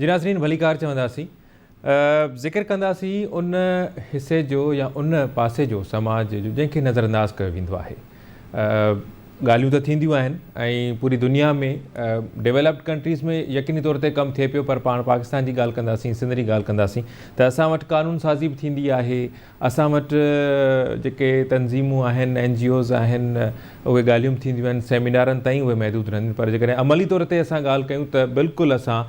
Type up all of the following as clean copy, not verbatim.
جي ناظرين ڀليڪار چونداسين ذڪر ڪنداسين ان حصي جو يا ان پاسي جو سماج جو جنهن کي نظر انداز ڪيو ويندو آهي ڳالهيون ته ٿينديون آهن ۽ پوري دنيا ۾ ڊيولپڊ ڪنٽريز ۾ يقيني طور تي ڪم ٿئي پيو پر پاڻ پاڪستان جي ڳالهه ڪنداسين سنڌ جي ڳالهه ڪنداسين ته اسان وٽ قانون سازي به ٿيندي آهي اسان وٽ جيڪي تنظيمون آهن اين جي اوز آهن اهي ڳالهيون به ٿينديون آهن سيمينارن تائين اهي محدود رهنديون پر جيڪڏهن عملي طور تي اسان ڳالهه ڪيون ته بلڪل اسان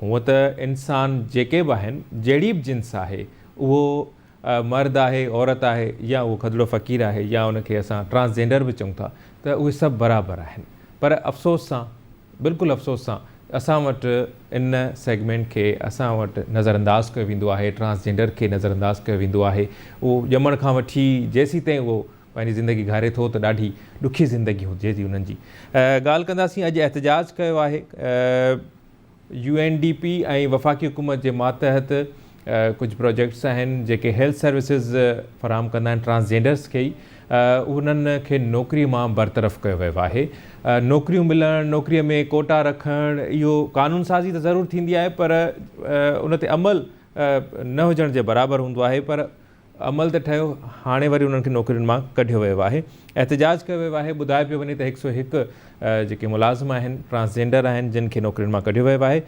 هونء ته انسان جيڪي به آهن جهڙي به جنس آهي اهو مرد آهي عورت آهي يا اهو کدڙو فقير آهي يا ان کي اسان ٽرانس جينڊر به چئون ٿا ته اهي سڀ برابر آهن پر افسوس سان بلڪل افسوس سان اسان وٽ ان سيگمينٽ کي اسان وٽ نظر انداز ڪيو ويندو آهي ٽرانس جينڊر کي نظر انداز ڪيو ويندو آهي اهو ڄمڻ کان وٺي جيسيتائين اهو پنهنجي زندگي گهاري ٿو ته ڏاڍي ڏکي زندگي هجي ٿي انهن جي ڳالهه ڪنداسين اڄ احتجاج ڪيو آهي يو اين ڊي پي ۽ وفاقي حڪومت جي ماتحت ڪجهه پروجيڪٽس آهن جيڪي هيلٿ سروسز فراهم ڪندا آهن ٽرانسجينڊرس کي ئي انهن کي نوڪري مان برطرف ڪيو ويو آهي نوڪريون ملڻ نوڪري ۾ ڪوٽا رکڻ اهو قانون سازي ته ضرور ٿيندي آهي پر ان تي عمل نه هجڻ جي برابر هوندو آهي پر عمل ته ٺهيو، هاڻي وري انهن کي نوڪرين مان ڪڍيو ويو آهي، احتجاج ڪيو ويو آهي، ٻڌايو پيو وڃي ته 101 جيڪي ملازم آهن ٽرانسجينڊر آهن جن کي نوڪرين مان ڪڍيو ويو آهي،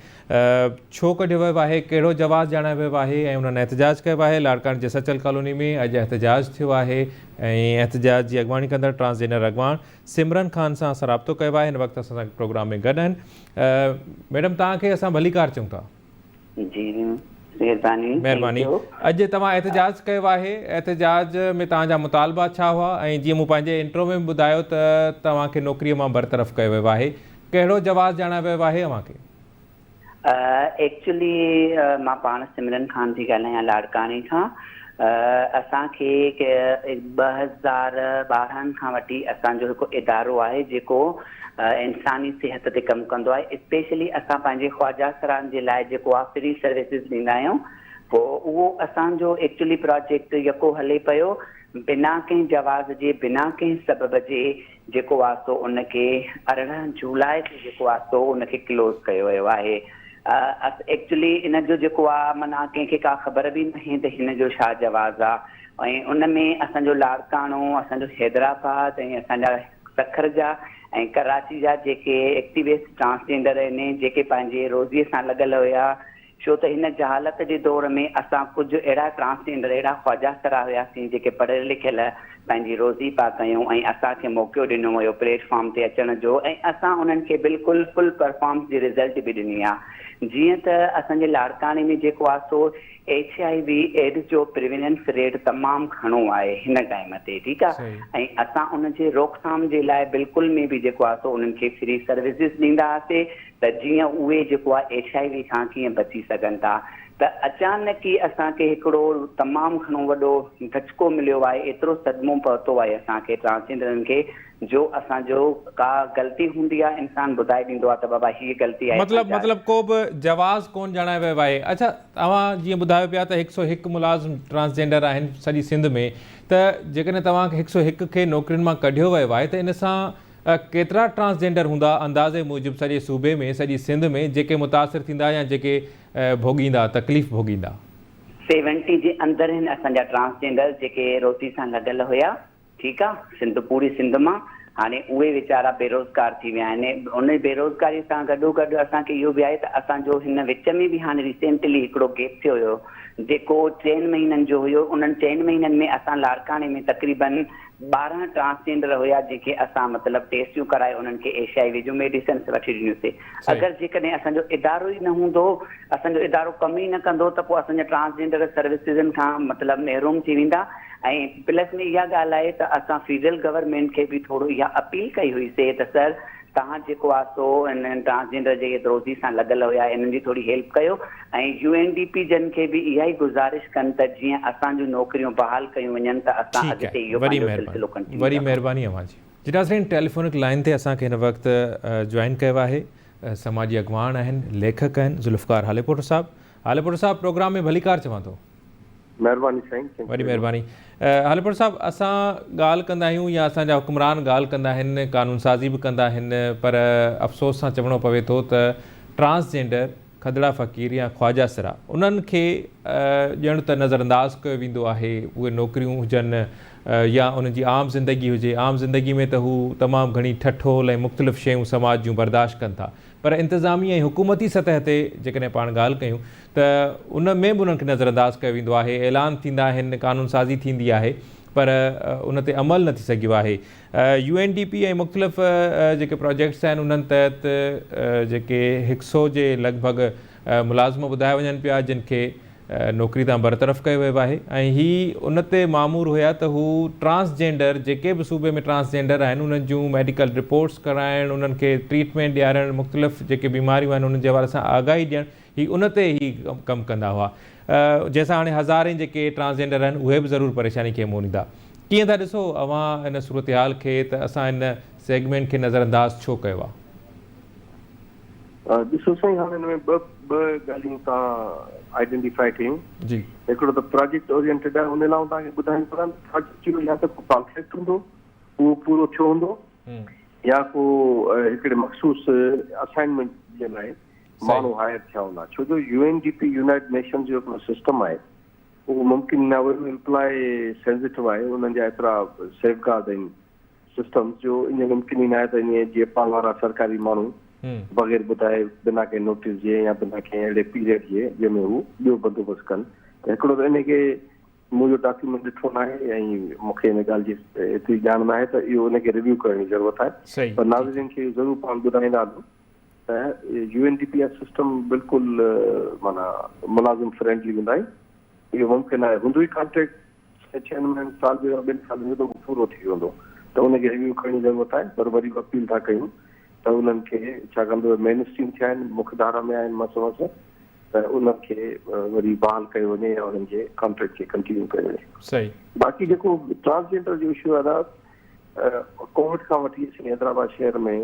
ڇو ڪڍيو ويو آهي، ڪهڙو جواز ڄاڻايو ويو آهي ۽ انهن احتجاج ڪيو آهي، لاڙڪاڻي جي سچل ڪالوني ۾ اڄ احتجاج ٿيو آهي ۽ احتجاج جي اڳواڻي ڪندڙ ٽرانسجينڊر اڳواڻ سمرن خان سان اسان رابطو ڪيو آهي، هن وقت اسان سان پروگرام ۾ گڏ آهن، ميڊم توهان کي اسان ڀليڪار چئون ٿا. جي مهرباني مهرباني اڄ توهان احتجاج ڪيو آهي احتجاج ۾ توهان جا مطالبا ڇا هئا ۽ جيئن مون پنهنجي انٽرو ۾ به ٻڌايو ته توهان کي نوڪري مان برطرف ڪيو ويو آهي ڪهڙو جواز ڄاڻايو ويو آهي اوهان کي؟ ايڪچولي مان پاڻ سمرن خان ٿي ڳالهايان لاڙڪاڻي کان اسان کي 2012 کان وٺي اسان جو هڪ ادارو آهي جيڪو انساني صحت تي ڪم ڪندو آهي اسپيشلي اسان پنهنجي خواجه سران جي لاء جيڪو آهي فري سروسز ڏيندا آهيون پوء اهو اسان جو ايڪچولي پراجيڪٽ يڪو هلي پيو بنا ڪنهن جواز جي بنا ڪنهن سبب جي جيڪو آهي سو ان کي 18 جولاء تي جيڪو آهي سو ان کي ڪلوز ڪيو ويو آهي ايڪچولي ان جو جيڪو آهي معنيٰ ڪنهن کي ڪا خبر به ناهي ته هن جو ڇا جواز آهي ۽ ان ۾ اسان جو لاڙڪاڻو اسان جو حيدرآباد ۽ اسان جا سکر جا ۽ ڪراچي جا جيڪي ايڪٽيوسٽ ٽرانسجينڊر آهن جيڪي پنهنجي روزيء سان لڳل هيا ڇو ته هن جهالت جي دور ۾ اسان ڪجهه اهڙا ٽرانسجينڊر اهڙا خواجه سرا هياسين جيڪي پڙهيل لکيل پنهنجي روزي پيا ڪيون ۽ اسان کي موقعو ڏنو ويو پليٽ فارم تي اچڻ جو ۽ اسان انهن کي بلڪل فل پرفارمس جي رزلٽ به ڏني آ جيئن ته اسان جي لاڙڪاڻي ۾ جيڪو آ سو ايڇ I V AIDS جو پريويلنس ريٽ تمام گهڻو آهي هن ٽائيم تي ٺيڪ آ ۽ اسان ان جي روڪٿام جي لاء بلڪل ۾ به جيڪو آ سو انهن کي فري سروسز ڏيندا هئاسي ته جيئن اهي جيڪو آ ايڇ I V کان ڪيئن بچي سگهن ٿا ته اچانڪ ئي اسان کي هڪڙو تمام گهڻو وڏو ڌچڪو مليو آهي ايترو صدمو پهتو آهي اسان کي ٽرانسجينڊرن کي جو اسان جو ڪا غلطي هوندي آ انسان ٻڌائي ڏيندو آ ته بابا هيء غلطي آهي مطلب مطلب ڪو به جواز ڪون ڄاڻايو ويو آهي اڇا توهان جيئن ٻڌايو پيا ته 101 ملازم ٽرانسجينڊر آهن سڄي سنڌ ۾ ته جيڪڏهن توهان کي 101 کي نوڪرين مان ڪڍيو ويو آهي ته ان سان ڪيترا ٽرانسجينڊر هوندا اندازي موجب سڄي صوبي ۾ سڄي سنڌ ۾ جيڪي متاثر ٿيندا يا جيڪي ڀوڳيندا تڪليف ڀوڳيندا. سيونٽي جي اندر آهن اسان جا ٽرانسجينڊر جيڪي روزي سان لڳل هيا. ٺيڪ آ سنڌ پوري سنڌ مان هاڻي اهي ويچارا بيروزگار ٿي ويا آهن ان بيروزگاري سان گڏو گڏ اسان کي اهو به آهي ته اسان جو هن وچ ۾ به هاڻي ريسينٽلي هڪڙو گيپ ٿيو هيو جيڪو چئن مهينن جو هيو انهن چئن مهينن ۾ اسان لاڙڪاڻي ۾ تقريبن 12 ٽرانسجينڊر هيا جن کي اسان مطلب ٽيسٽيون ڪرائي انهن کي H I V June medicines وٺي ڏنيون سي اگر جيڪڏهن اسان جو ادارو ئي نه هوندو اسان جو ادارو ڪم ئي نه ڪندو ته پوء اسان جا ٽرانسجينڊر سروسزن کان مطلب محروم ٿي ويندا ۽ پلس ۾ اها ڳالهه آهي ته اسان فيڊرل گورنمينٽ کي به ٿورو اها اپيل ڪئي هئي سي ته سر توهان جيڪو آهي سو انهن ٽرانسجينڊر جيڪي روزي سان لڳل هيا انهن جي ٿوري هيلپ ڪيو ۽ يو اين ڊي پي جن کي به اها ئي گذارش ڪن ته جيئن اسان جون نوڪريون بحال ڪيون وڃن ته اسان ٺيڪ اڳتي آهي اهو وڏي پنهنجو مهرباني سلسلو ڪنٽينيو وڏي رکون. مهرباني اوهان جي. جي ناظرين ٽيليفونڪ لائين تي اسان کي هن وقت جوائن ڪيو آهي سماجي اڳواڻ آهن ليکڪ آهن ذوالفقار هاليپوٽو صاحب هاليپوٽو صاحب پروگرام ۾ ڀليڪار چوان ٿو. مهرباني سائين thank وڏي you very much. مهرباني هاليپور صاحب اسان ڳالهه ڪندا آهيون يا اسان جا حڪمران ڳالهه ڪندا آهن قانون سازي به ڪندا آهن پر افسوس سان چوڻو پوي ٿو ته ٽرانس جينڊر کدڙا فقير يا خواجه سرا انهن کي ڄڻ ته نظرانداز ڪيو ويندو آهي اهي نوڪريون هجن يا انهن جي عام زندگي هجي عام زندگي ۾ ته هو تمام گهڻي ٺٺول ۽ مختلف شيون سماج جون برداشت ڪن ٿا پر انتظامي ۽ حڪومتي سطح تي جيڪڏهن پاڻ ڳالهه ڪيون ته ان ۾ به انهن کي نظرانداز ڪيو ويندو آهي اعلان ٿيندا آهن قانون سازي ٿيندي آهي پر ان تي عمل نه ٿي سگهيو آهي يو اين ڊي پي ۽ مختلف جيڪي پراجيڪٽس آهن انهن تحت جيڪي هڪ سئو جي لڳ ڀڳ ملازم ٻڌايا وڃن پيا جن کي نوڪري تان برطرف ڪيو ويو آهي ۽ هي ان تي مامور هيا ته هو ٽرانس جينڊر جيڪي به صوبي ۾ ٽرانس جينڊر آهن انهن جون ميڊيڪل رپورٽس ڪرائڻ انهن کي ٽريٽمينٽ ڏيارڻ مختلف جيڪي بيماريون آهن انهن جي حوالي سان آگاهي ڏيڻ هي ان تي هي ڪم ڪندا هئا جنهن سان هاڻي هزارين جيڪي ٽرانسجينڊر آهن اهي به ضرور پريشاني کي منهن ڏيندا. ڪيئن ٿا ڏسو اوهان ان صورتحال کي ته اسان ان سيگمينٽ کي نظرانداز ڇو ڪيو آهي؟ ڏسو سائين هاڻي ان ۾ ٻه ٻه ڳالهيون توهان آئيڊينٽيفائي ڪيون. جي. هڪڙو ته پراجيڪٽ اورينٽيڊ آهي ان لاء آئون توهان کي ٻڌائڻ چاهيان ته پراجيڪٽ جو يا ته ڪو ڪانٽريڪٽ هوندو اهو پورو ٿيو هوندو يا ڪو هڪڙي مخصوص اسائنمينٽ جي لاء ماڻهو هائر ٿيا هوندا ڇو جو U N D P United Nations جو هڪڙو سسٽم آهي اهو ممڪن نه آهي امپلاء سينسيٽو آهي انهن جا ايترا سيف گارڊ آهن سسٽمز جو ائين ممڪن ئي ناهي ته ائين جيئن پاڻ وارا سرڪاري ماڻهو بغير ٻڌائي بنا ڪنهن نوٽيس جي يا بنا ڪنهن اهڙي پيريڊ جي جنهن ۾ هو ٻيو بندوبست ڪن ته هڪڙو ته ان کي مون اهو ڊاڪيومينٽ ڏٺو ناهي ۽ مون کي ان ڳالهه جي ايتري ڄاڻ ناهي ته اهو ان کي ريويو ڪرڻ جي ضرورت آهي پر ناظرين کي اهو ضرور پاڻ ٻڌائيندا هلون ته يو اين ڊي پي جا سسٽم بلڪل معنيٰ ملازم فرينڊلي هوندا آهن اهو ممڪن آهي هوندو ئي ڪانٽريڪٽ ڇهن مهينن سال جو يا ٻن سالن جو ته اهو پورو ٿي ويندو ته ان کي ريويو ڪرڻ جي ضرورت آهي پر وري به اپيل ٿا ڪيون ته انهن کي ڇاڪاڻ ته اهي مين اسٽريم ٿيا آهن مک ڌارا ۾ آهن مس مس ته انهن کي وري بحال ڪيو وڃي يا انهن جي ڪانٽريڪٽ کي ڪنٽينيو ڪيو وڃي. صحيح. باقي جيڪو ٽرانسجينڊر جو اشو آهي دادا ڪووڊ کان وٺي اسين حيدرآباد شهر ۾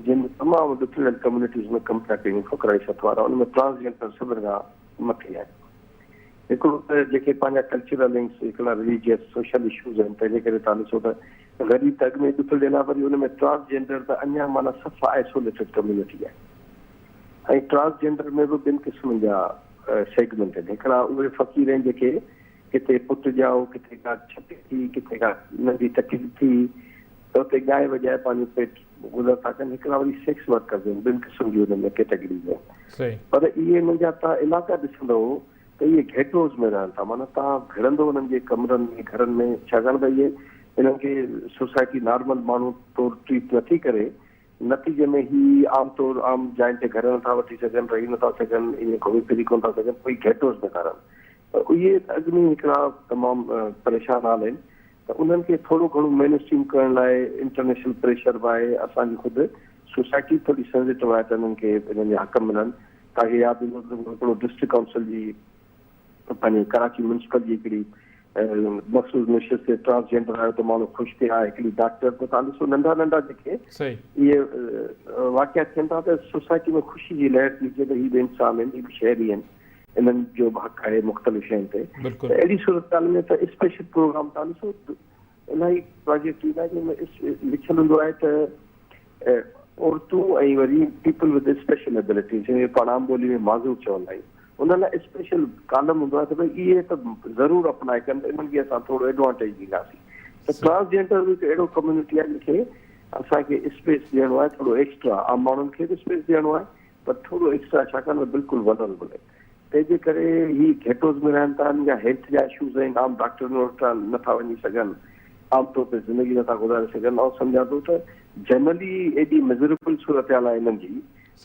جن تمام ڏکڙيل ڪميونٽيز ۾ ڪم پيا ڪيون فقرائي سطح وارا ان ۾ ٽرانسجينڊر سڀن کان مٿي آهن. هڪڙو ته جيڪي پنهنجا ڪلچرل لنڪس هڪڙا رليجيس سوشل اشوز آهن تنهن جي ڪري توهان ڏسو ته غريب ته اڳ ۾ ڏکڙيل آهي وري ان ۾ ٽرانسجينڊر ته اڃا معنيٰ صفا آئسوليٽيڊ ڪميونٽي آهي. ۽ ٽرانس جينڊر ۾ به ٻن قسمن جا سيگمينٽ آهن هڪڙا اهي فقير آهن جيڪي ڪٿي پٽ ڄائو ڪٿي ڪا ڇٽي ٿي ڪٿي ڪا ننڍي تڪليف ٿي ته اتي ڳائي وڄائي پنهنجو پيٽ گذر ٿا ڪن هڪڙا وري سيڪس ورڪرز آهن ٻن قسم جون انهن ۾ ڪيٽيگريز آهن پر اهي انهن جا تان علائقا ڏسندو ته اهي گهيٽوز ۾ رهن ٿا معنيٰ تان گهڙندو انهن جي ڪمرن ۾ گهرن ۾ ڇاڪاڻ ته اهي انهن کي سوسائٽي نارمل ماڻهو طور ٽريٽ نٿي ڪري نتيجي ۾ هي عام طور عام جاين تي گهر نٿا وٺي سگهن، رهي نٿا سگهن، ائين گهمي ڦري ڪونه ٿا سگهن، پوء گهيٽوز ۾ ٿا رهن ته اهي ته اڳ ۾ ئي هڪڙا تمام پريشان حال آهن ته انهن کي ٿورو گهڻو مين اسٽريم ڪرڻ لاء انٽرنيشنل پريشر به آهي، اسان جي خود سوسائٽي به ٿوري سينسيٽو آهي ته انهن کي انهن جا حق ملن. توهان کي ياد هوندو ته هڪڙو ڊسٽرڪٽ ڪائونسل جي پنهنجي ڪراچي ميونسپل جي هڪڙي مخصوص نشست تي ٽرانس جينڊر آيو ته ماڻهو خوش ٿيا هڪڙي ڊاڪٽر ته تان ڏسو ننڍا ننڍا جيڪي اهي واقعا ٿين ٿا ته سوسائٽي ۾ خوشي جي لهر ٿي اچي ته هي به انسان آهن هي به شهري آهن انهن جو به حق آهي مختلف شين تي ته اهڙي صورتحال ۾ ته اسپيشل پروگرام تان ڏسو الاهي پراجيڪٽ ايندا آهن جنهن ۾ لکيل هوندو آهي ته عورتون ۽ وري پيپل ود اسپيشل ابيلٽيز جنهن کي پاڻ عام ٻولي ۾ معذور چوندا آهيون انهن لاء اسپيشل ڪالم هوندو آهي ته ڀئي اهي ته ضرور اپلائي ڪن ته انهن کي اسان ٿورو ايڊوانٽيج ڏينداسين ته ٽرانس جينڊر به هڪ اهڙو ڪميونٽي آهي جنهن کي اسان کي اسپيس ڏيڻو آهي ٿورو ايڪسٽرا عام ماڻهن کي به اسپيس ڏيڻو آهي پر ٿورو ايڪسٽرا ڇاڪاڻ ته بلڪل ولنربل آهن تنهن جي ڪري هي گهيٽوز ۾ رهن ٿا، هنن جا هيلٿ جا اشوز آهن، عام ڊاڪٽرن وٽ نه ٿا وڃي سگهن، عام طور تي زندگي نه ٿا گذاري سگهن. آئون سمجهان ٿو ته جنرلي ايڏي مزريبل صورتحال آهي هنن جي،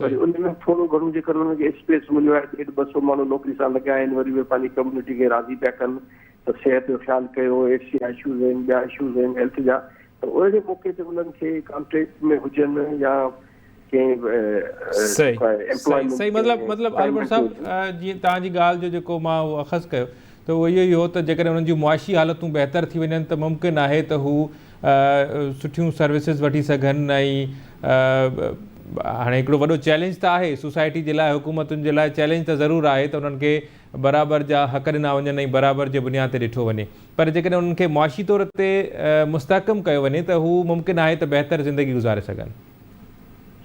وري ان ۾ ٿورو گهڻو جيڪر انهن کي اسپيس مليو آهي، ڏيڍ ٻه سو ماڻهو نوڪري سان لڳا آهن، وري اهي پنهنجي ڪميونٽي کي راضي پيا ڪن ته صحت جو خيال ڪيو، ايڊز جا اشوز آهن، ٻيا اشوز آهن هيلٿ جا ته اهڙي موقعي تي انهن کي ڪانٽريڪٽ ۾ هجن يا صحيح صحيح مطلب مطلب عالم صاحب جيئن توهان جي ڳالهه جو جيڪو مان اهو اخذ ڪيو ته اهو اهو ئي هو ته جيڪڏهن انهن جون معاشي حالتون بهتر ٿي وڃن ته ممڪن آهي ته هو سٺيون سروسز وٺي سگهن ۽ هاڻي هڪڙو وڏو چئلينج ته آهي سوسائٽي جي لاء حڪومتن جي لاء چئلينج ته ضرور آهي ته انهن کي برابر جا حق ڏنا وڃن ۽ برابر جي بنياد تي ڏٺو وڃي پر جيڪڏهن انهن کي معاشي طور تي مستحڪم ڪيو وڃي ته هو ممڪن آهي ته بهتر زندگي گذاري سگهن.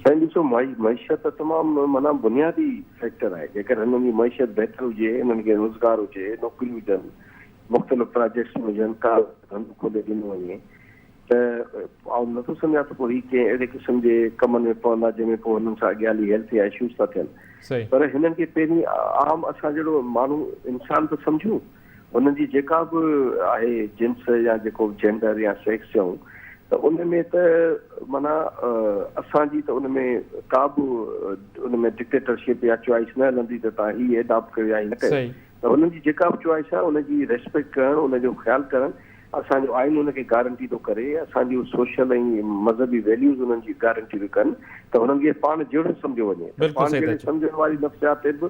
سائين ڏسو ڏسو معيشت ته تمام معنيٰ بنيادي فيڪٽر آهي جيڪر هنن جي معيشت بهتر هجي هنن کي روزگار هجي نوڪريون هجن مختلف پراجيڪٽس ۾ هجن ڪا ڌنڌو کولي ڏنو وڃي ته آئون نٿو سمجهان ته پوء هي ڪنهن اهڙي قسم جي ڪمن ۾ پوندا جنهن ۾ پوء هنن سان اڳيان هلي هيلٿ جا اشوز ٿا ٿين پر هنن کي پهرين عام اسان جهڙو ماڻهو انسان ته سمجهون هنن جي جيڪا به آهي جنس يا جيڪو به جينڊر يا سيڪس چئون ته ان ۾ ته معنيٰ اسان جي ته ان ۾ ڪا به ان ۾ ڊڪٽيٽرشپ يا چوائس نه هلندي ته توهان هي ايڊاپٽ ڪيو يا هي نه ڪيو ته هنن جي جيڪا به چوائس آهي ان جي ريسپيڪٽ ڪرڻ ان جو خيال ڪرڻ اسان جو آئين ان کي گارنٽي ٿو ڪري، اسان جون سوشل ۽ مذهبي ويليوز انهن جي گارنٽي ٿيون ڪن ته هنن کي پاڻ جهڙو سمجهيو وڃي ته بلڪل پاڻ صحيح ٿا جهڙي چئو. سمجهڻ واري نفسيات تي به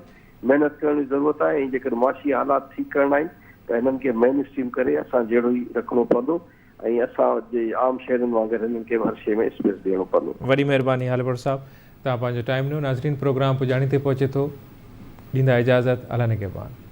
محنت ڪرڻ جي ضرورت آهي ۽ جيڪڏهن معاشي حالات ٺيڪ ڪرڻا آهن ته هنن کي مين اسٽريم ڪري اسان جهڙو ئي رکڻو پوندو ۽ اسان جي عام شهرين وانگر هنن کي به هر شيء ۾ اسپيس ڏيڻو پوندو. وڏي مهرباني هاليپوٽ صاحب توهان پنهنجو ٽائيم ڏنو ناظرين پروگرام پڄاڻي تي پهچي ٿو ڏيندا اجازت الله نگهبان.